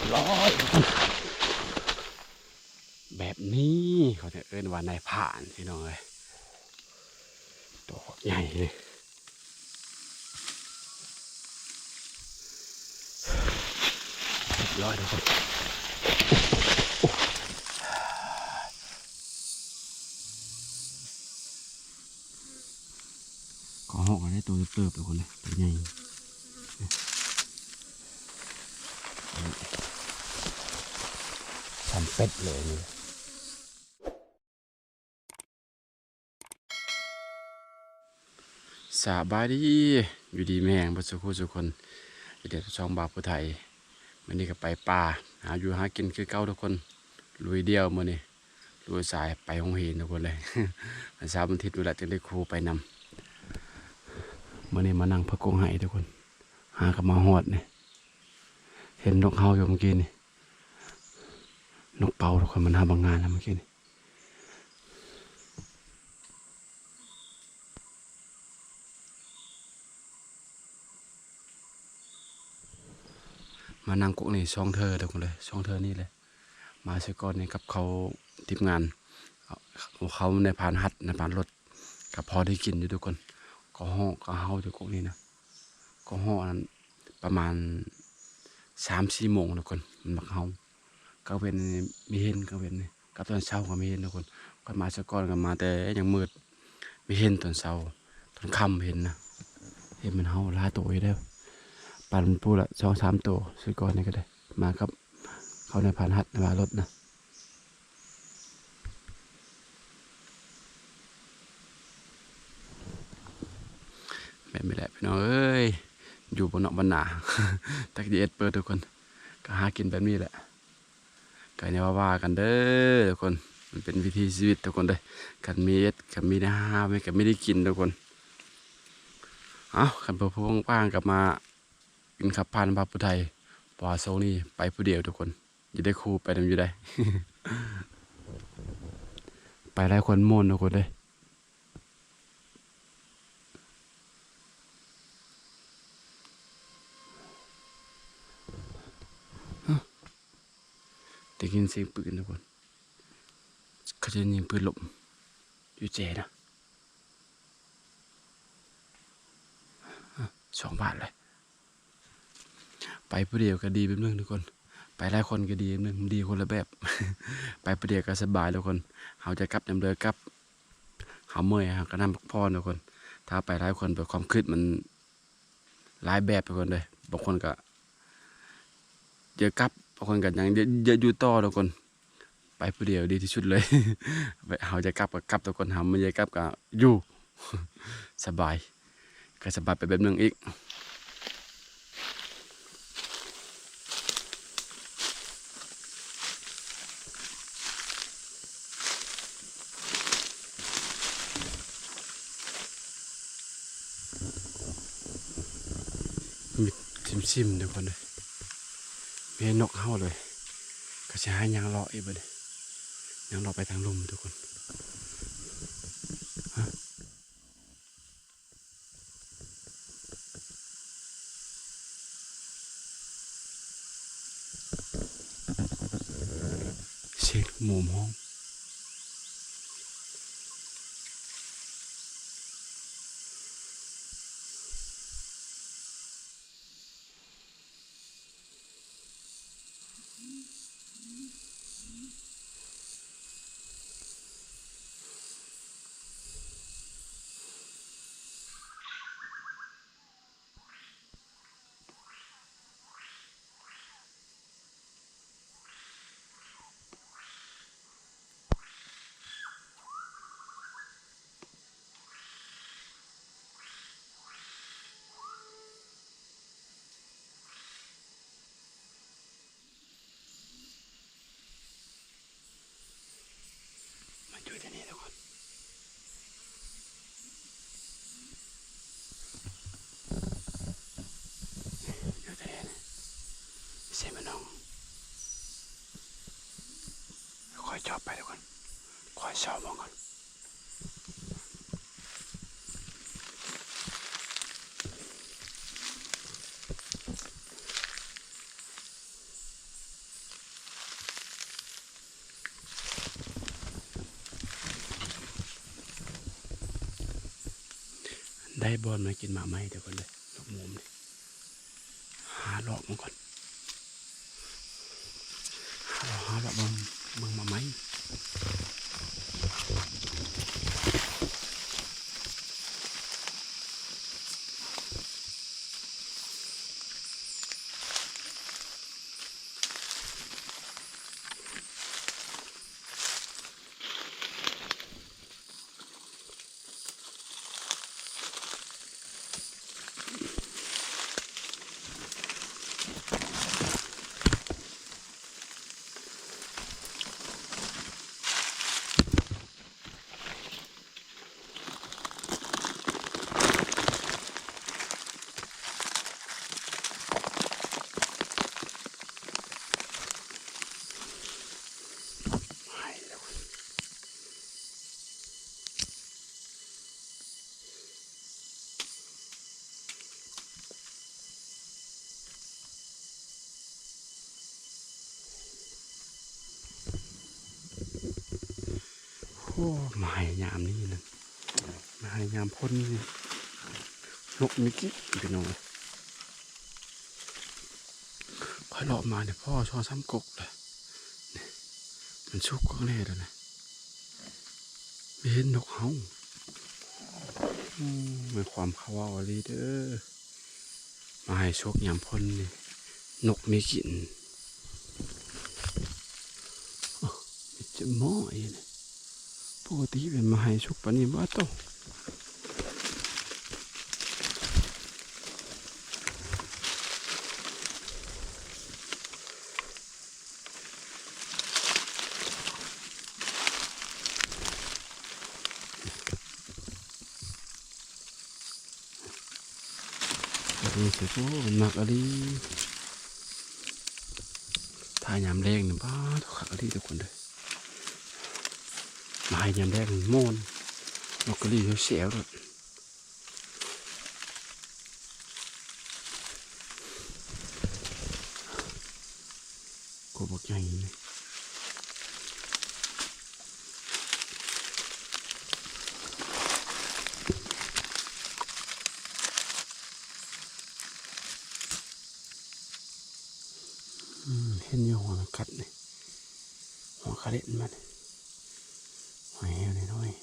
ຮ້ອຍ ແບບນີ້ເຂົາຈະເອີ້ນວ່ານາຍພານ ພີ່ນ້ອງເອີຍ ໂຕບັກໃຫຍ່ເລີຍ. ເລີຍທຸກຄົນ ກໍຮອກໄດ້ໂຕເຕີບໆ ທຸກຄົນເລີຍ ໂຕໃຫຍ່ ສ່ຳເປັດເລີຍນີ້. ສະບາຍດີ ຢູ່ດີມີແຮງເບິດສູ່ຄູ່ສູ່ຄົນ ຢູ່ເດີ ຊ່ອງບ່າວຜູ້ໄທ. ມື້ນີ້ກໍໄປປ່າ ຫາຢູ່ຫາກິນຄືເກົ່າທຸກຄົນ ລຸຍດ່ຽວມື້ນີ້ ລຸຍສາຍໄປຫົງຫີນທຸກຄົນເລີຍ. ວັນເສົາວັນອາທິດນີ້ແຫຼະ ຈຶ່ງໄດ້ຄູ່ໄປນຳ. ມື້ນີ້ມານັ່ງເບິ່ງກົກໄຮ່ທຸກຄົນ ຫາກໍມາຮອດນີ້ ເຫັນນົກເຫົ່າຢູ່ເມື່ອກີ້ນີ້ ນົກເປົ້າທຸກຄົນ ມັນຫາບັກງານນະເມື່ອກີ້ນີ້. ມານັ່ງກົກນີ້ສອງເທື່ອທຸກຄົນເລີຍ ສອງເທື່ອນີ້ແຫຼະ. ມາເທື່ອກ່ອນນີ້ກັບເຂົາ ທີມງານ ເຂົານາຍພານຮັດ ນາຍພານລົດ ກໍພໍໄດ້ກິນຢູ່ທຸກຄົນ. ກໍເຫົ່າ ກໍເຫົ່າຢູ່ກົກນີ້ນະ ກໍເຫົ່າອັນນັ້ນ ປະມານສາມສີ່ໂມງທຸກຄົນ ມັນມັກເຫົ່າ. ກາງເວັນນີ້ມີເຫັນ ກາງເວັນນີ້ ກັບຕອນເຊົ້າກໍມີເຫັນທຸກຄົນ. ຂ້ອຍມາຊະກ່ອນກໍມາແຕ່ຍັງມືດ ມີເຫັນຕອນເຊົ້າ ຕອນຄ່ຳເຫັນນະ ເຫັນມັນເຫົ່າຫຼາຍໂຕຢູ່ເດ້. ປັນປູ້ລະສອງສາມໂຕ ຊະກ່ອນນີ້ກໍໄດ້ ມາກັບເຂົານາຍພານຮັດ ນາຍພານລົດນະ. ແບບນີ້ແຫຼະພີ່ນ້ອງເອີຍ ຢູ່ບ້ານນອກບ້ານນາ ຈັກຊິເຮັດເປີດທຸກຄົນ ກໍຫາກິນແບບນີ້ແຫຼະ. ກໍຢ່າວ່າກັນເດີທຸກຄົນ ມັນເປັນວິຖີຊີວິດທຸກຄົນເດີ. ຄັນມີເຮັດ ຄັນມີໄດ້ຫາ ມັນກໍມີໄດ້ກິນທຸກຄົນ. ເອົ້າ ຄັນເພິ່ນວ່າງໆ ກໍມາກິນເຂົ້າປ່ານຳບ່າວຜູ້ໄທ ເພາະວ່າຊ່ວງນີ້ໄປຜູ້ດຽວທຸກຄົນ. ຢາກໄດ້ຄູ່ໄປນຳຢູ່ໃດ ໄປຫຼາຍຄົນມ່ວນທຸກຄົນເດ້. ໄດ້ຍິນສຽງປືນທຸກຄົນ ເຂົາຈະຍິງປືນລົມຢູ່ແຈນະ. ສອງບາດເລີຍ. ໄປຜູ້ດຽວກໍດີແບບໜຶ່ງທຸກຄົນ ໄປຫຼາຍຄົນກໍດີແບບໜຶ່ງ ມັນດີຄົນລະແບບ. ໄປຜູ້ດຽວກໍສະບາຍທຸກຄົນ ເຮົາຈະກັບຍາມໃດກໍກັບ ເຮົາເມື່ອຍເຮົາກໍນອນພັກຜ່ອນທຸກຄົນ. ຖ້າໄປຫຼາຍຄົນ ແບບຄວາມຄິດມັນຫຼາຍແບບທຸກຄົນເດີ. ບາງຄົນກໍຢາກກັບ ບາງຄົນກໍຍັງຢາກ ຢາກຢູ່ຕໍ່ທຸກຄົນ. ໄປຜູ້ດຽວດີທີ່ສຸດເລີຍ. ເຮົາຢາກກັບກໍກັບທຸກຄົນ ເຮົາບໍ່ຢາກກັບກໍຢູ່ ສະບາຍ ກໍສະບາຍໄປແບບໜຶ່ງອີກ. ມີຊິມໆ ທຸກຄົນເອີຍ ມີນົກເຫົ່າເລີຍ. ກໍຊິຫາຍ່າງເລາະອີກບັດນີ້ ຍ່າງເລາະໄປທາງລຸ່ມທຸກຄົນ. ສຽງນົກໂມມຮ້ອງ. ມາຢູ່ທີ່ນີ້ທຸກຄົນ ຢູ່ທີ່ນີ້ ເຊມະນອງ ຄ່ອຍຈອບໄປທຸກຄົນ ຄ່ອຍຊອມເບິ່ງກ່ອນ. ໄດ້ບ່ອນມາກິນໝາກໄມ້ເດີ ເພິ່ນເດີ ໝາກໂມມນີ້. ຫາເລາະມັນກ່ອນ ຫາເລາະ ຫາເລາະເບິ່ງ ເບິ່ງໝາກໄມ້. ໂອ້ ໝາກໄມ້ຍາມນີ້ນັ້ນ ໝາກໄມ້ຍາມຝົນນີ້ ນົກມີກິນ ພີ່ນ້ອງເອີຍ. ຂ້ອຍເລາະມານີ້ພໍສອງສາມກົກແລ້ວ ນີ້ ມັນສຸກຄັກແນ່ແລ້ວນະ ໄປເຫັນນົກເຫົ່າ. ໂອ້ ແມ່ນຄວາມເຂົາເວົ້າອີ່ຫຼີເດີ ໝາກໄມ້ສຸກຍາມຝົນນີ້ ນົກມີກິນ. ໂອ້ ມີແຕ່ໝໍ້ອີ່ນີ້ ປົກກະຕິເປັນໝາກໄມ້ສຸກປານນີ້ບໍ່ໂຕ. ນີ້ຊິ ໂອ້ ມັນມັກອີ່ຫຼີ ຖ້າຍາມແລ້ງນີ້ ປາດໂທ້ ຄັກອີ່ຫຼີທຸກຄົນເດີ. ມາໃຫ້ຍາມແລງມ່ວນ ໝາກກະລີ້ແຊວໆໂລດ ກົກບັກໃຫຍ່ນີ້. ອືມ ເຫັນຢູ່ຫົວມັນກັດນີ້ ຫົວກະເລັດມັນ ຫົວແຫ້ວນ້ອຍໆ.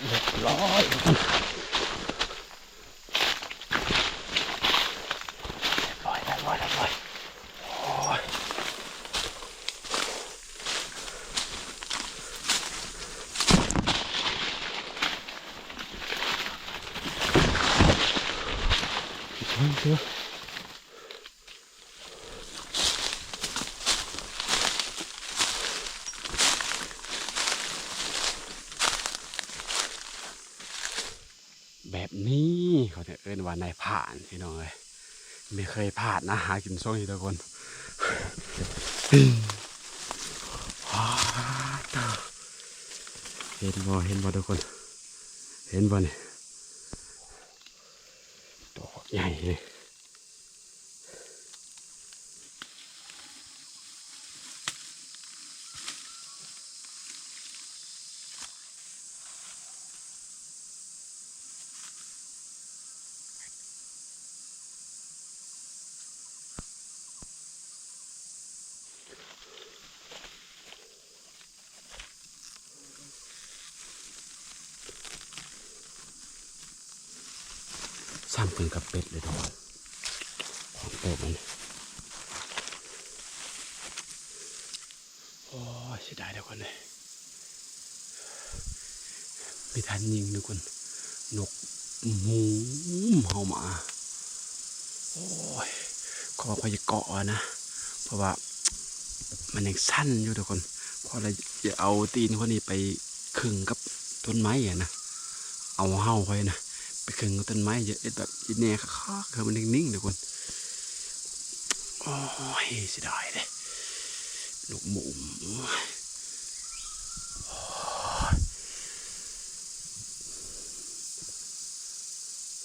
ຮຽບຮ້ອຍ ຮຽບຮ້ອຍ ຮຽບຮ້ອຍ ຮຽບຮ້ອຍ. ໂອ້ຍ ເບິ່ງເດີ ແບບນີ້ເຂົາຈະເອີ້ນວ່ານາຍພານ ພີ່ນ້ອງເອີຍ. ໄມ່ເຄີຍພາດນະ ຫາກິນຊ່ວງນີ້ທຸກຄົນ. ວ້າວ ເຫັນບໍ່ ເຫັນບໍ່ທຸກຄົນ ເຫັນບໍ່ນີ້ ໂຕບັກໃຫຍ່ເລີຍ. ສ່ຳກັນກັບເປັດເລີຍທຸກຄົນ ຂອງໂປດມັນ. ໂອ້ຍ ເສຍດາຍເດີຄົນເອີຍ ມີທ່ານຍິງທຸກຄົນ ນົກໝູມເຮົາມາ. ໂອ້ຍ ຂ້ອຍວ່າຂ້ອຍຈະເກາະເອົານະ ເພາະວ່າມັນຍັງສັ່ນຢູ່ທຸກຄົນ. ຂ້ອຍລະຈະເອົາຕີນຂ້ອຍນີ້ໄປເຄິ່ງກັບຕົ້ນໄມ້ຫັ້ນນະ ເອົາເຫົ່າຂ້ອຍນະ ໄປເຄິ່ງກັບຕົ້ນໄມ້ ຈະເຮັດແບບອີ່ແນ່ຄັກໆ ໃຫ້ມັນນິ່ງໆ ທຸກຄົນ. ໂອ້ຍ ເສຍດາຍເດ້ ນົກໝູມ. ໂອ້ຍ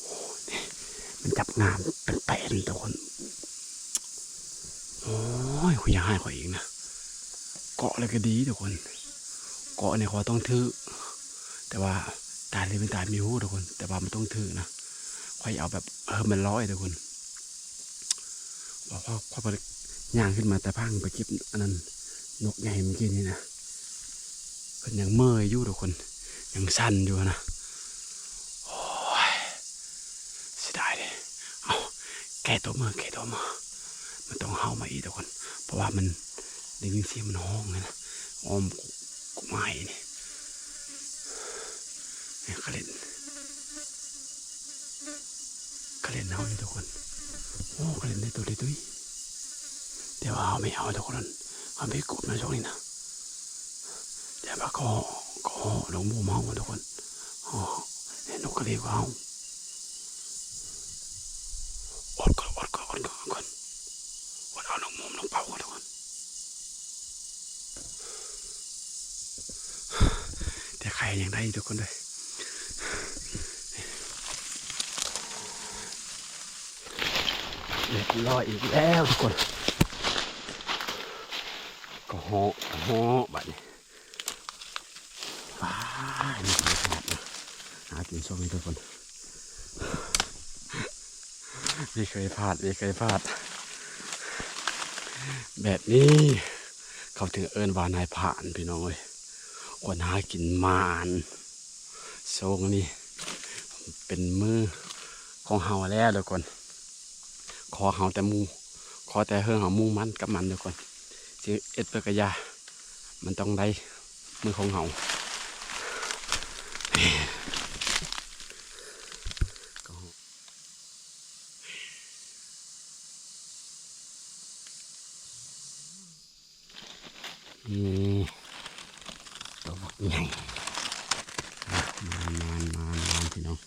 ໂອ້ຍ ນີ້ ມັນ ຈັບງາມເປັນແປນທຸກຄົນ. ໂອ້ຍ ຂ້ອຍຢາກໃຫ້ຂ້ອຍອີກນະ ເກາະແລ້ວກໍດີທຸກຄົນ. ເກາະນີ້ຂ້ອຍຕ້ອງຖື ແຕ່ວ່າຕາຍແລ້ວມີຕາຍມີຮູ້ທຸກຄົນ ແຕ່ວ່າມັນຕ້ອງຖືນະ. ຂ້ອຍເອົາແບບເຮີມັນລອຍທຸກຄົນ. ວ່າຂ້ອຍ ຂ້ອຍໄປຍ່າງຂຶ້ນມາແຕ່ພັງໄປເກັບອັນນັ້ນ ນົກໃຫຍ່ມື້ກີ້ນີ້ນະ ເພິ່ນຍັງເມີຍຢູ່ທຸກຄົນ ຍັງສັ່ນຢູ່ນະ. ໂອ້ຍ ເສຍດາຍເດ້. ເອົ້າ ແກ່ຕົວເມືອ ແກ່ຕົວເມືອ ມັນຕ້ອງເຫົ່າມາອີກທຸກຄົນ ເພາະວ່າມັນໄດ້ຍິນສຽງມັນຮ້ອງນະ ອ້ອມກົກໄມ້ນີ້. ນີ້ ຂະເຫຼັນ ຂະເຫຼັນເຮົານີ້ທຸກຄົນ. ໂອ້ ຂະເຫຼັນໄດ້ໂຕເລັກໂຕນ້ອຍ ແຕ່ວ່າເຮົາໄມ່ເອົາທຸກຄົນ ເຮົາໄປກົບໃນຊ່ວງນີ້ນະ. ແຕ່ວ່າກໍ ກໍເຮົາ ນົກໝູມເຮົາທຸກຄົນ ເຮົາ ເຫັນນົກກະເລກເຮົາ ອົດກ່ອນ ອົດກ່ອນ ອົດກ່ອນ ອົດກ່ອນ ອົດເອົານົກໝູມນົກເປົ້າກ່ອນທຸກຄົນ. ແຕ່ໄຂ່ຍັງໄດ້ຢູ່ທຸກຄົນເດີ. ຮຽບຮ້ອຍອີກແລ້ວທຸກຄົນ ກໍເຫາະ ເຫາະບາດນີ້. ວ້າຍ ນີ້ເຄີຍພາດນະ ຫາກິນຊ່ວງນີ້ທຸກຄົນ ນີ້ເຄີຍພາດ ນີ້ເຄີຍພາດ. ແບບນີ້ເຂົາເຖິງເອີ້ນວ່ານາຍພານ ພີ່ນ້ອງເອີຍ. ຄົນຫາກິນໝານ ຊ່ວງນີ້ເປັນມື້ຂອງເຮົາແລ້ວທຸກຄົນ. ຂໍເຮົາແຕ່ໝູ່ ຂໍແຕ່ເຮີເຮົາໝູ່ມັນກັບມັນທຸກຄົນ ຊິເຮັດເພື່ອກະຢ່າ ມັນຕ້ອງໄດ້ມື້ຂອງເຮົາ. ນີ້ ໂຕບັກໃຫຍ່ ມານໆໆໆ ພີ່ນ້ອງ.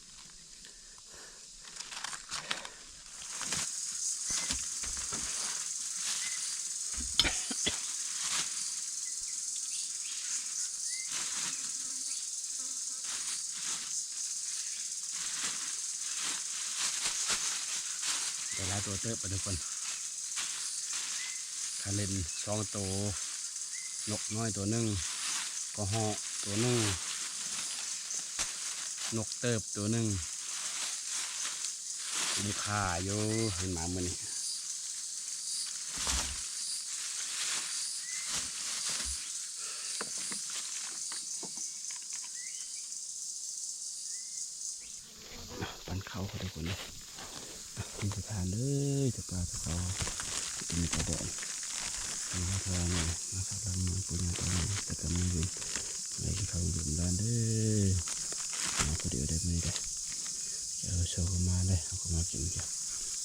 ໄດ້ຫຼາຍຕົວເຕີບໄປທຸກຄົນ ຂະເຫຼັນສອງໂຕ ນົກນ້ອຍໂຕໜຶ່ງ ກະເຫາະໂຕໜຶ່ງ ນົກເຕີບໂຕໜຶ່ງ. ຄຸ້ມຄ່າຢູ່ ເຫັນມາມື້ນີ້. ປັ່ນເຂົ້າທຸກຄົນເດີ ກິນເຂົ້າທານເດີ ເຈົ້າປ່າເຈົ້າເຂົາ ກິນເຂົ້າແດງ ມາທານມາ ມາພັກຫຼັງນອນປູຍ່າຕາຍາຍ ແຕ່ກຳມາຢູ່ ໄດ້ກິນເຂົ້າຢູ່ບ້ານເດີ ມາຜູ້ດຽວໄດ້ມື້ນີ້ເດີ. ເຈົ້າໂຊກະມາເດີ ເຮົາກະມາກິນກັນ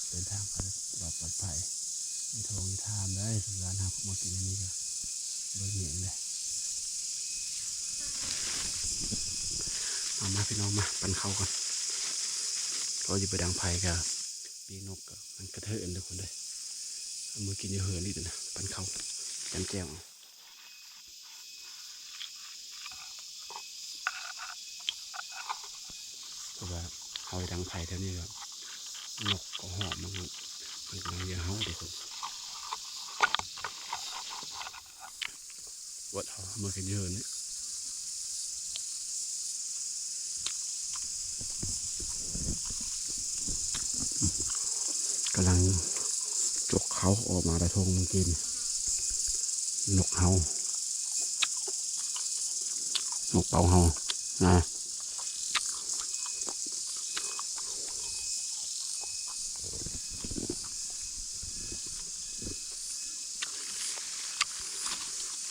ເດີນທາງໄປລອດປອດໄພ ມີໂທງມີທາມໄດ້ ສຳຫຼານເຮົາກະມາກິນອັນນີ້ກະເບິ່ງແຍງເດີ. ມາ ມາ ພີ່ນ້ອງມາ ປັ່ນເຂົ້າກ່ອນ ເພາະຢູ່ໄປດັງໄຟກະ ປີກນົກກະ ມັນກະເທີນທຸກຄົນເດີ. ເອົາມື້ກິນຢູ່ເຮືອນນີ້ນະ ປັ່ນເຂົ້າ ຈ້ຳແຈ່ວ. ເພາະວ່າເຮົາໄປດັງໄຟແຖວນີ້ແລ້ວ ນົກກະຮ້ອງ ມັນ ມັນກຳລັງຢາກເຫົ່າເດ້ທຸກຄົນ. ອວດເອົາ ເອົາມາກິນຢູ່ເຮືອນນີ້ ກຳລັງຈົກເຂົ້າອອກມາແຕ່ຖົງມື້ກີ້ນີ້ ນົກເຫົ່າ ນົກເປົ້າເຫົ່ານະ.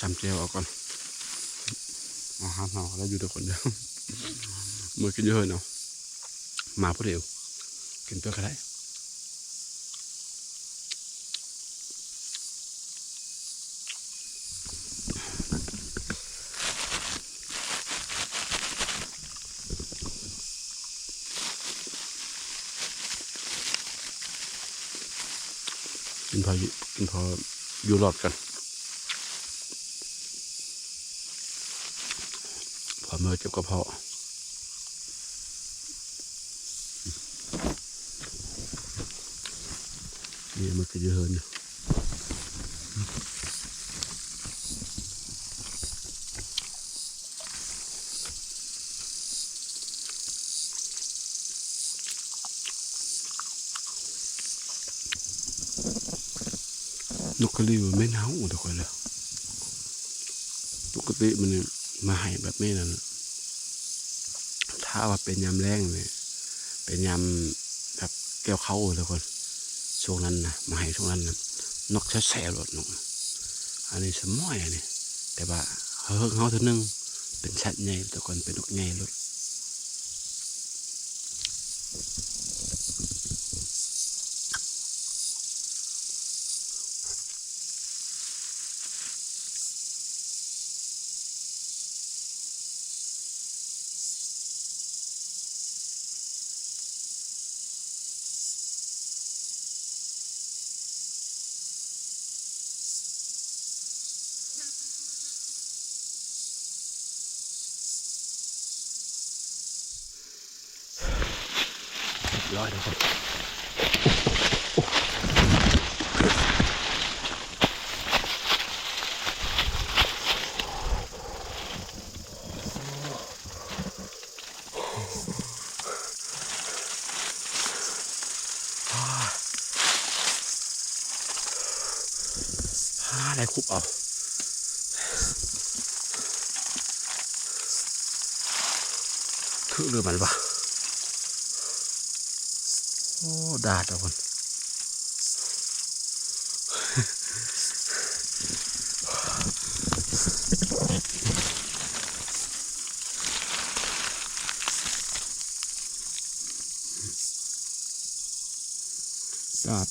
ຈ້ຳແຈ່ວເອົາກ່ອນ ອາຫານເຮົາກະໄດ້ຢູ່ທຸກຄົນເດີ ມື້ກິນຢູ່ເຮືອນເນາະ ມາຜູ້ດຽວ ກິນເພື່ອກະໄດ້. ກິນພໍ ກິນພໍຢູ່ລອດກັນ ພໍເມື່ອເຈັບກະເພາະ. ມັນກໍຢູ່ເຮືອນຢູ່. ນົກກະຫຼິວແມ່ນເຮົາ ໂອ້ ແຕ່ຂ້ອຍລະ ປົກກະຕິມັນມາໄຫ້ແບບນີ້ນັ້ນ ຖ້າວ່າເປັນຍາມແລ້ງນີ້ ເປັນຍາມແບບກ່ຽວເຂົ້າເລີຍຄົນ ຊ່ວງນັ້ນນະ ມາໄຫ້ຊ່ວງນັ້ນນະ ນົກແຊວໆໂລດນົກ ອັນນີ້ສະໝ້ອຍອັນນີ້ ແຕ່ວ່າເຮີກເຮົາເທື່ອໜຶ່ງ ເປັນສັດໃຫຍ່ທຸກຄົນ ເປັນນົກໃຫຍ່ໂລດ. ຮຽບຮ້ອຍແລ້ວຄັບ. ໄດ້ຄຸບເອົາ ຖືກຫຼືມັນວະ? ໂອ້ ດາດເອົາພຸ້ນ. ສາດ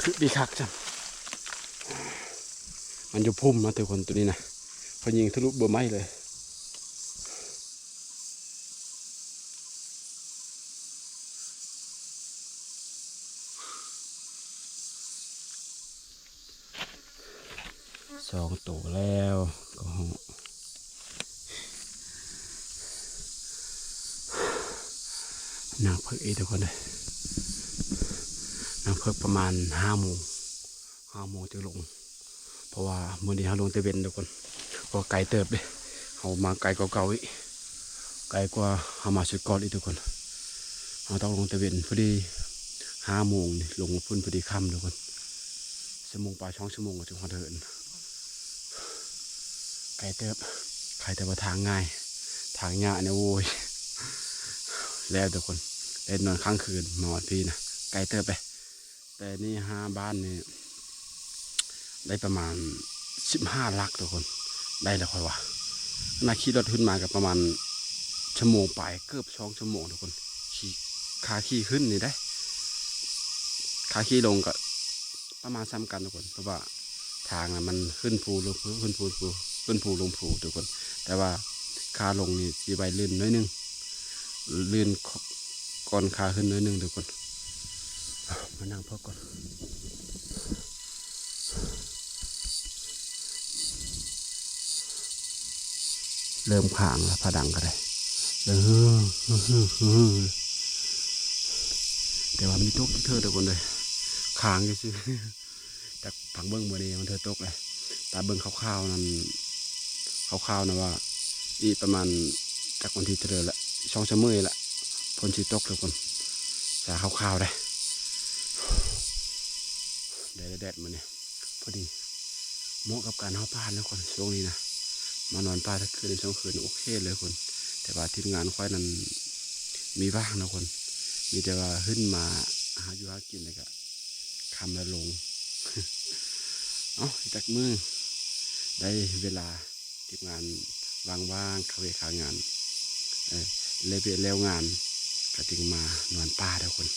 ຄືດີຄັກຊັ້ນ ມັນຢູ່ພຸ່ມນະທຸກຄົນ ໂຕນີ້ນະ ເຂົາຍິງທະລຸເບົ້າໄມ້ເລີຍ. ສອງໂຕແລ້ວກໍຮູ້ ນັ່ງເພິກອີກທຸກຄົນເອີຍ ນັ່ງເພິກປະມານຫ້າໂມງ ຫ້າໂມງຈຶ່ງລົງ ເພາະວ່າມື້ນີ້ເຮົາລົງແຕ່ເວັນທຸກຄົນ ກໍໄກເຕີບເດ້ ເຮົາມາໄກກວ່າເກົ່າອີກ ໄກກວ່າເຮົາມາຊຸດກ່ອນອີກທຸກຄົນ. ເຮົາຕ້ອງລົງແຕ່ເວັນ ພໍດີຫ້າໂມງນີ້ ລົງພຸ້ນພໍດີຄ່ຳທຸກຄົນ ຊົ່ວໂມງປາຍ ສອງຊົ່ວໂມງກໍຈຶ່ງຮອດເຮືອນ ໄກເຕີບ. ໃຄແຕ່ວ່າທາງງ່າຍ ທາງຍາກນີ້ ໂອ້ຍ ແລ້ວທຸກຄົນ ໄດ້ນອນຄ້າງຄືນ ມາຮອດພີ້ນະ ໄກເຕີບເດ້. ແຕ່ນີ້ຫາບ້ານນີ້ໄດ້ປະມານສິບຫ້າຫຼັກທຸກຄົນ ໄດ້ແລ້ວຂ້ອຍວ່າ. ຂະນະຂີ່ລົດຂຶ້ນມາກໍປະມານຊົ່ວໂມງປາຍ ເກືອບສອງຊົ່ວໂມງທຸກຄົນ ຂີ່ ຄ່າຂີ່ຂຶ້ນນີ້ເດ້ ຄ່າຂີ່ລົງກໍປະມານສ່ຳກັນທຸກຄົນ ເພາະວ່າທາງມັນຂຶ້ນພູລົງພູ ຂຶ້ນພູລົງພູ ຂຶ້ນພູລົງພູທຸກຄົນ. ແຕ່ວ່າຂາລົງນີ້ຊິໄວລື່ນໜ້ອຍໜຶ່ງ ລື່ນກ່ອນຂາຂຶ້ນໜ້ອຍໜຶ່ງທຸກຄົນ. ມານັ່ງພັກກ່ອນ ເລີ່ມຄ້າງແລ້ວ ຜາດັງກໍໄດ້ ເອີ ແຕ່ວ່າມີຕົກເທື່ອທຸກຄົນເອີຍ ຄ້າງຊື່ໆ. ຈັກພັງເບິ່ງມື້ນີ້ມັນເທື່ອຕົກເລີຍ ຕາເບິ່ງຄາວໆນັ້ນ ຄາວໆນະວ່າອີກປະມານ ຈັກວັນທີເທົ່າໃດລະ ສອງສາມມື້ລະ ຝົນຊິຕົກທຸກຄົນ ສາຄາວໆເດ້. ໄດ້ແດດມື້ນີ້ ພໍດີ ເໝາະກັບການເຮົາປ່ານະຄົນ ຊ່ວງນີ້ນະ ມານອນປ່າຈັກຄືນສອງຄືນໂອເຄເລີຍຄົນ. ແຕ່ວ່າທີມງານຂ້ອຍນັ້ນມີວ່າງນະຄົນ ມີແຕ່ວ່າຂຶ້ນມາຫາຢູ່ຫາກິນ ແລ້ວກະຄ່ຳແລ້ວລົງ. ເອົ້າ ຈັກມື້ໄດ້ເວລາ ທີມງານວ່າງໆ ຄາເວຄາງານ ເອີ ແລ້ວວຽກແລ້ວງານ ກະຈຶ່ງມານອນປ່າທຸກຄົນ.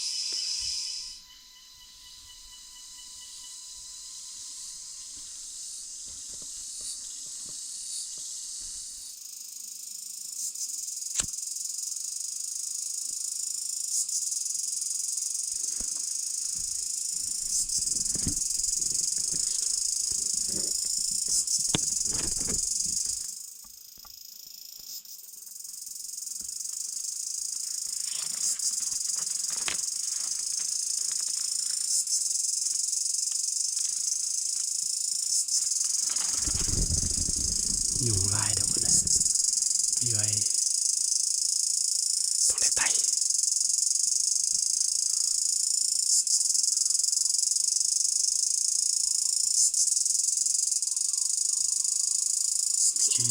ກີ້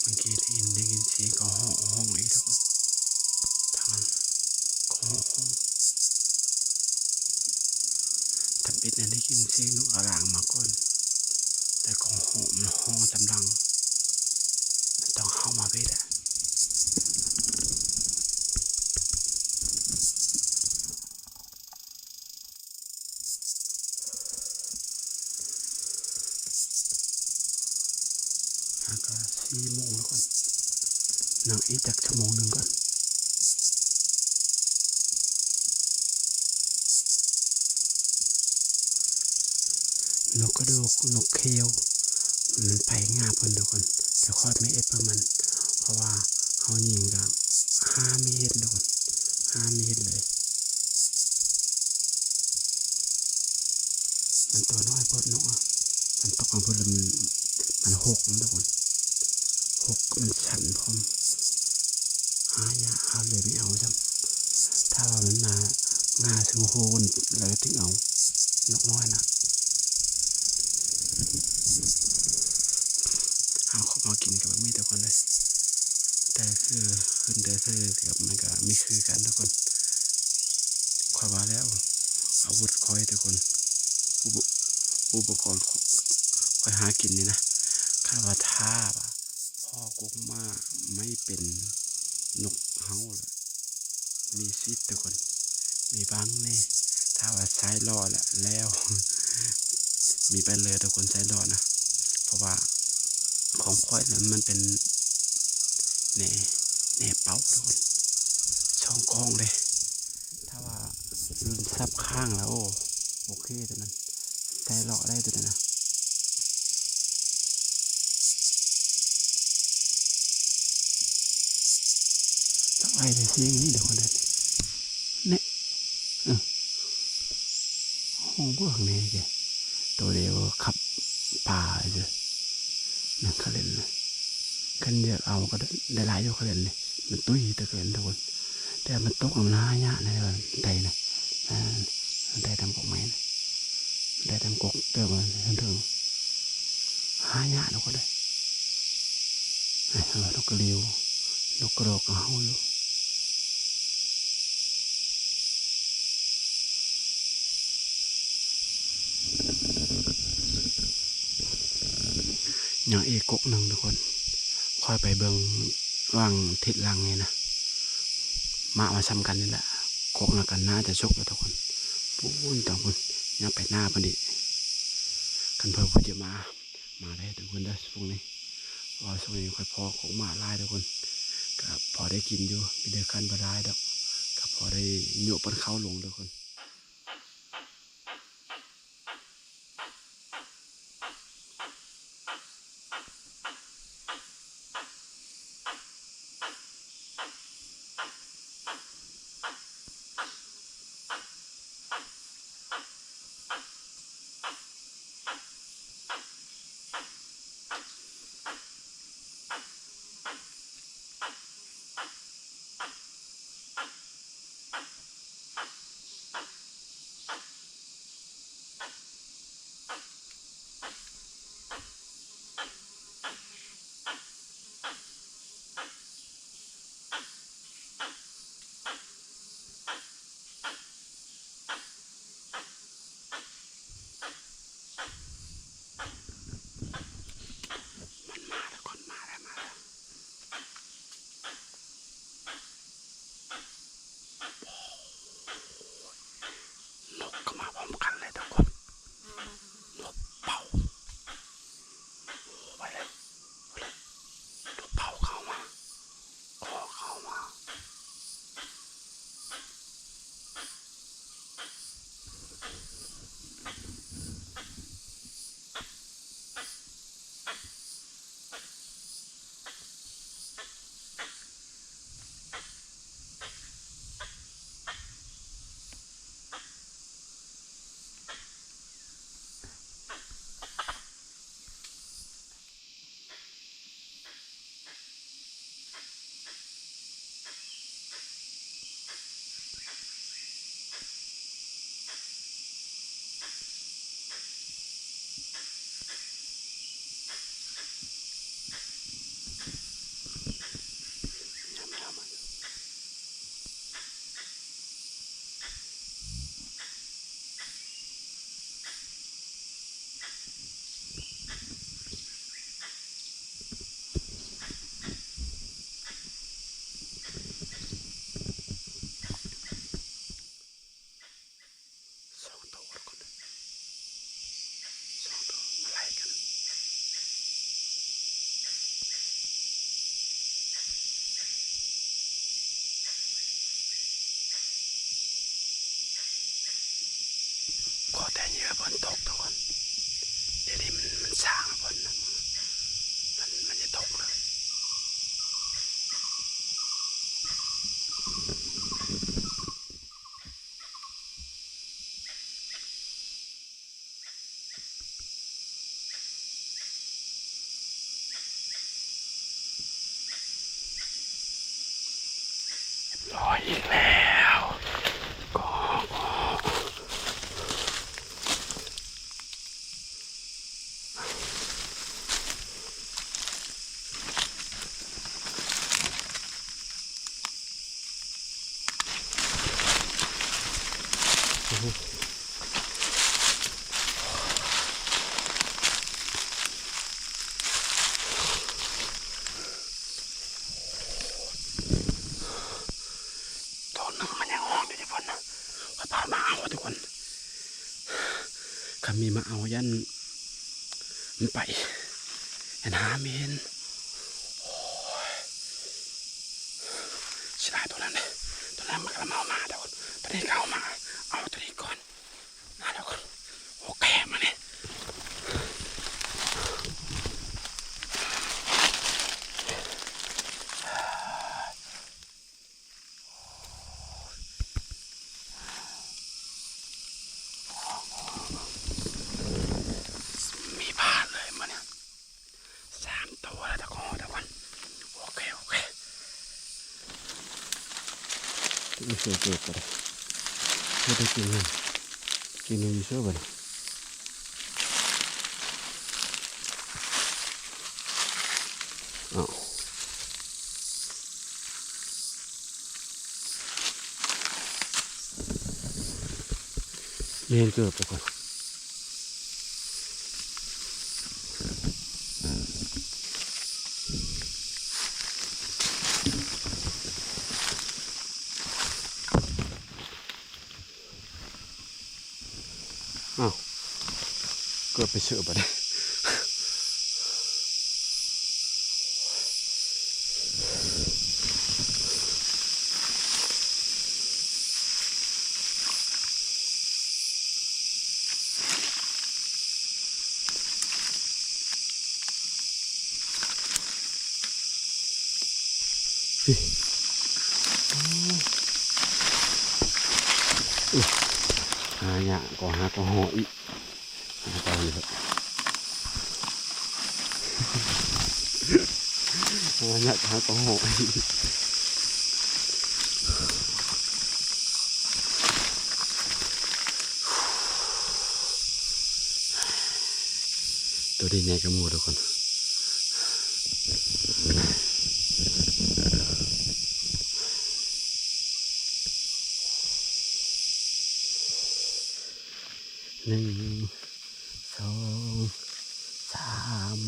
ເມື່ອກີ້ໄດ້ຍິນ ໄດ້ຍິນສຽງກະຮ້ອງ ຮ້ອງອີກທຸກຄົນ ທາງນັ້ນກະຮ້ອງ ທຳອິດນັ້ນໄດ້ຍິນສຽງນົກອາລາງມາກ່ອນ ແລ້ວກະຮ້ອງ ມັນຮ້ອງຕາມຫຼັງ ມັນຕ້ອງເຫົ່າມາເບດແຫຼະ. ຫາກະສີ່ໂມງແລ້ວກ່ອນ ນັ່ງອີກຈັກຊົ່ວໂມງໜຶ່ງກ່ອນ. ນົກກະໂດກ ນົກເຂ້າ ມັນໄປຫາເພິ່ນທຸກຄົນ ແຕ່ຂ້ອຍບໍ່ເຮັດເພື່ອມັນ ເພາະວ່າເຮົາຍິງກະຫາບໍ່ເຫັນທຸກຄົນ ຫາບໍ່ເຫັນເລີຍ. ມັນຕົວນ້ອຍໂພດນົກອະ ມັນຕົກມາພຸ້ນແລ້ວມັນ ມັນຫົກນະທຸກຄົນ ຫົກ ມັນສັ່ນພ້ອມ ຫາຍາກ ເຮົາເລີຍບໍ່ເອົາຊ້ຳ ຖ້າວ່າມັນມາງ່າເຊິ່ງໂຮນແລ້ວກະຈຶ່ງເອົາ ນົກນ້ອຍນະ. ເຮົາເຂົ້າມາກິນກະບໍ່ມີທຸກຄົນເອີຍ ແຕ່ຄືຂຶ້ນແຕ່ຄືກັບມັນກະມີຄືກັນທຸກຄົນ ຂ້ອຍວ່າແລ້ວ ອາວຸດຂ້ອຍທຸກຄົນ ອຸປະ ອຸປະກອນຂ້ອຍຫາກິນນີ້ນະ ຄັນວ່າຖ້າວ່າພໍກົກໝາກໄມ້ເປັນນົກເຫົ່າລະ ມີສິດທຸກຄົນ ມີຫວັງແນ່ ຖ້າວ່າໃຊ້ຫຼໍ່ລະແລ້ວ ມີບັນເລີທຸກຄົນ ໃຊ້ຫຼໍ່ນະ ເພາະວ່າຂອງຂ້ອຍນັ້ນມັນເປັນແໜ ແໜເປົ່າທຸກຄົນ ສອງກ້ອງເດ້ ຖ້າວ່າລຸ້ນສັບຂ້າງລະ ໂອ ໂອເຄໂຕນັ້ນ ໃຊ້ຫຼໍ່ໄດ້ໂຕນັ້ນນະ. ຈັກໄອ້ໄດ້ສຽງນີ້ທຸກຄົນເອີຍ ແນະ ເອີ ຫ້ອງເບິ່ງແນ່ແກ ໂຕດຽວຂັບປ່າເດີ ນັ້ນເຂົາເຫຼັ້ນນະ ຄັນຢາກເອົາກະໄດ້ ໄດ້ຫຼາຍຢູ່ເຂົາເຫຼັ້ນນີ້ ມັນຕຸ້ຍແຕ່ເຂົາເຫຼັ້ນທຸກຄົນ ແຕ່ມັນຕົກ ມັນຫາຍາກນະ ໄດ້ນະ ໄດ້ຕາມກົກໄມ້ນະ ໄດ້ຕາມກົກເຕີບເຖິງ ຫາຍາກເນາະ ກໍໄດ້ ເອີ ນົກກະຫຼຽວ ນົກກະດອກກະເຫົ່າຢູ່ ຍັງອີກກົກໜຶ່ງທຸກຄົນ ຂ້ອຍໄປເບິ່ງຫວ່າງທິດຫຼັງນີ້ນະ ໝາກມັນສ່ຳກັນນີ້ແຫຼະ ກົກນັ້ນກະໜ້າຈະສຸກແລ້ວທຸກຄົນ ພຸ້ນຕອນພຸ້ນ ຍັງໄປໜ້າພຸ້ນອີກ ຄັນເພິ່ນບໍ່ຢາກມາ ມາໄດ້ທຸກຄົນເດີ ຊ່ວງນີ້ ເພາະວ່າຊ່ວງນີ້ຂ້ອຍພໍກົກໝາກຫຼາຍທຸກຄົນ ກະພໍໄດ້ກິນຢູ່ ມີແຕ່ຄັນບໍ່ຫຼາຍດອກ ກະພໍໄດ້ໂຍະປັນເຂົ້າລົງທຸກຄົນ. ເ ມັນຕົກທຸກຄົນ ດຽວນີ້ມັນ ມັນສ້າງຝົນນະ ມັນ ມັນຈະຕົກແລ້ວ. ລອຍອີກແລ້ວ ກໍ ກໍ ໂຕໜຶ່ງມັນຍັງຮ້ອງຢູ່ເດ້ເພິ່ນນະ ຂ້ອຍພາມາເອົາທຸກຄົນ ຄັນມີມາເອົາຢ້ານມັນໄປ ຢ້ານຫາເໝັນ ໂອ້ຍ ເສຍດາຍໂຕນັ້ນເດ້ ໂຕນັ້ນມັນກຳລັງເອົາມາທຸກຄົນ ໂຕນີ້ກະເອົາມາ ເອົາໂຕນີ້ກ່ອນ ມາທຸກຄົນ ໂອເຄ ມານີ້ ມີພາດເລີຍມື້ນີ້ ສາມໂຕແລ້ວ ຕະກອນ ຕະກອນ ໂອເຄ ໂອເຄ ນີ້ເກີດ ເກີດ ເກີດໄດ້ກິນ ກິນຢູ່ເຊີບັດນີ້. ອ້າວ ແມ່ນເກີບໄປກ່ອນ ອ້າວ ເກືອບໄປເສີບບັດນີ້ ຫາຫຍ້າກໍຫາກໍຫໍ່ອີກ ຫາກໍຫໍ່ອີກ ຫາຫຍ້າກໍຫາກໍຫໍ່ອີກ. ໂຕນີ້ໃຫຍ່ກວ່າໝູ່ທຸກຄົນ ໜຶ່ງ ສອງ ສາມ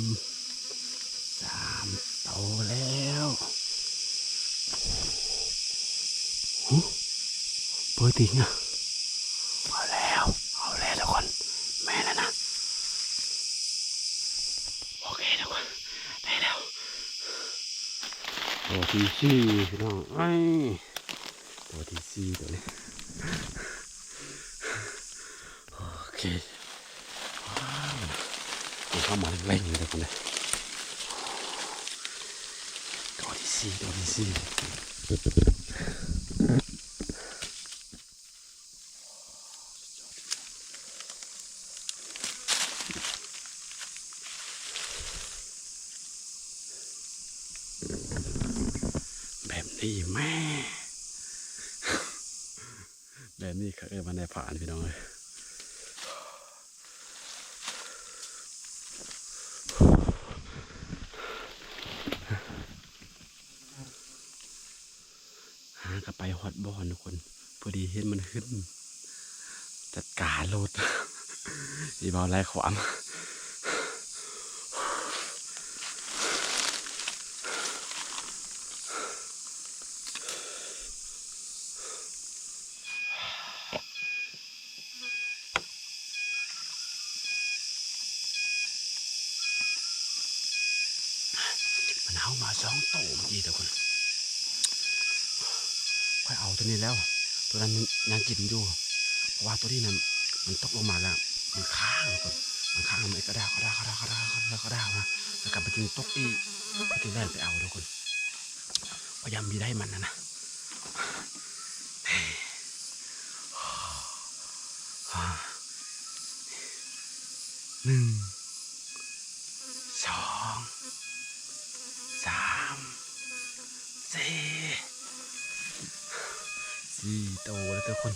ສາມໂຕແລ້ວ ຫຶ ເປີດຕິງ ເອົາແລ້ວ ເອົາແລ້ວທຸກຄົນ ແມ່ນແລ້ວນະ ໂອເຄທຸກຄົນ ໄດ້ແລ້ວ ໂຕທີສີ່ພີ່ນ້ອງເອີຍ ໂຕທີສີ່ໂຕນີ້ ໂອເຄ ວ້າວ ມັນເຂົ້າມາເລັງໆເລີຍທຸກຄົນເດີ ໂຕທີສີ່ ໂຕທີສີ່ ແບບນີ້ແມ່ ແບບນີ້ເຂົາເອີ້ນວ່ານາຍພານ ພີ່ນ້ອງເອີຍ ຫາກໍໄປຮອດບ່ອນທຸກຄົນ ພໍດີເຫັນມັນຂຶ້ນ ຈັດການໂລດ ຊິເວົ້າຫຼາຍຄວາມ. ມັນເຫົ່າມາສອງໂຕເມື່ອກີ້ທຸກຄົນ ຂ້ອຍເອົາໂຕນີ້ແລ້ວ ໂຕນັ້ນຍັງກິນຢູ່ ເພາະວ່າໂຕນີ້ນະ ມັນຕົກລົງມາແລ້ວ ມັນຄ້າງທຸກຄົນ ມັນຄ້າງ ມັນກະດາວ ກະດາວ ກະດາວ ກະດາວ ກະດາວ ກະດາວມາ ແລ້ວກໍໄປຈຶ່ງຕົກອີກ ເພິ່ນຈຶ່ງແລ່ນໄປເອົາທຸກຄົນ ພະຍາຍາມມີໄດ້ມັນຫັ້ນນະ ໜຶ່ງ ສອງ ສາມ ສີ່ ສີ່ໂຕແລ້ວທຸກຄົນ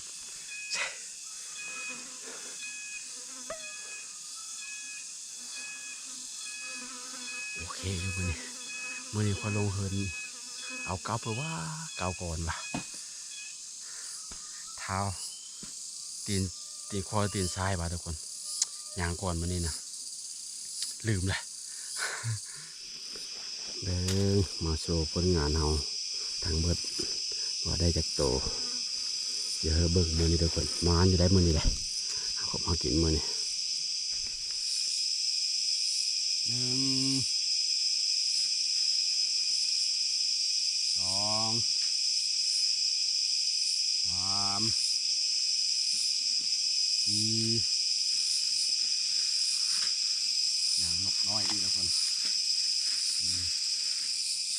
ໂອເຄຢູ່ມື້ນີ້ ມື້ນີ້ຂ້ອຍລົງເຮືອນ ເອົາເກົ່າເປີວ່າ ເກົ່າກ່ອນວ່າ ເທົ້າ ຕີນ ຕີນຂວາ ຕີນຊ້າຍວ່າທຸກຄົນ ຍ່າງກ່ອນມື້ນີ້ນະ ລືມແຫຼະ ເບິ່ງ ມາໂຊຜົນງານເຮົາທັງເບິດ ວ່າໄດ້ຈັກໂຕ ດຽວເຮົາເບິ່ງມື້ນີ້ທຸກຄົນ ໝານຢູ່ໄດ໋ມື້ນີ້ເດ້ ເຮົາກໍມາກິນມື້ນີ້ ໜຶ່ງ ສອງ ສາມ ສີ່ ຢ່າງນົກນ້ອຍນີ້ທຸກຄົນ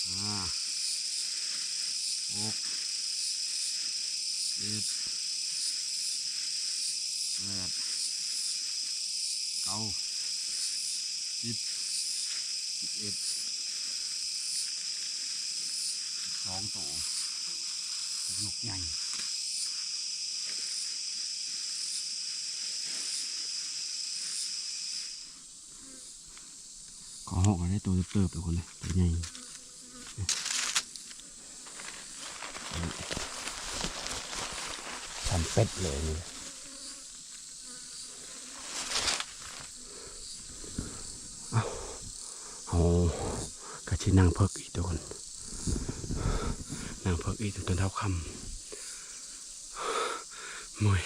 ຫ້າ ຫົກ ເຈັດ ແປດ ເກົ້າ ສິບ ສິບເອັດ ສິບສອງໂຕ ນົກໃຫຍ່ ຂໍຮອກກໍໄດ້ໂຕເຕີບໆ ທຸກຄົນເດ້ ໂຕໃຫຍ່ ສ່ຳເປັດເລີຍນີ້ ເອົ້າ ເຮົາກໍຊິນັ່ງເພິກອີກທຸກຄົນ ນັ່ງເພິກອີກຈົນເທົ່າຄ່ຳ ເມື່ອຍ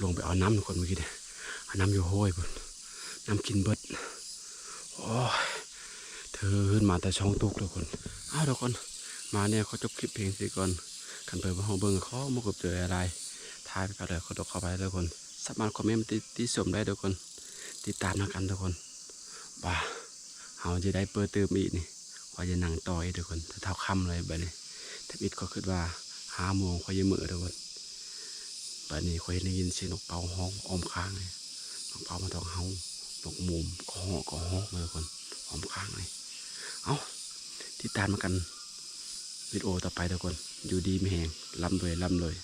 ລົງໄປເອົານ້ຳທຸກຄົນ ມື້ກີ້ນີ້ ເອົານ້ຳຢູ່ຫ້ວຍພຸ້ນ ນ້ຳກິນເບິດ ໂອ້ຍ ຕື່ນມາແຕ່ຊ່ອງຕຸກທຸກຄົນ ເອົ້າ ທຸກຄົນ ມາແນວ ຂໍຈົບຄລິບພຽງຊີ້ກ່ອນ ຄັນເພິ່ນເຮົາເບິ່ງ ຂໍຂອບໃຈຫຼາຍໆ ຖ້າຜິດພາດກໍຂໍໂທດຂໍອະໄພທຸກຄົນ ສາມາດຄອມເມັນຕິ ຕິຊົມໄດ້ທຸກຄົນ ຕິດຕາມນຳກັນທຸກຄົນ ວ່າເຮົາຈະໄດ້ເປີດຕື່ມອີກນີ້ ວ່າຈະນັ່ງຕໍ່ອີກທຸກຄົນ ເທົ່າຄ່ຳເລີຍບັດນີ້ ທຳອິດກໍຄິດວ່າຫ້າໂມງຂ້ອຍຈະເມືອທຸກຄົນ ບັດນີ້ຂ້ອຍໄດ້ຍິນສຽງນົກເປົ້າຮ້ອງອ້ອມຂ້າງນີ້ ນົກເປົ້າມາຕ້ອງເຫົ່າ ນົກມູມກໍຮ້ອງກໍຮ້ອງທຸກຄົນ ອ້ອມຂ້າງນີ້ ເອົ້າ ຕິດຕາມນຳກັນ ວິດີໂອຕໍ່ໄປທຸກຄົນ ຢູ່ດີມີແຮງ ລ່ຳລວຍ ລ່ຳລວຍ.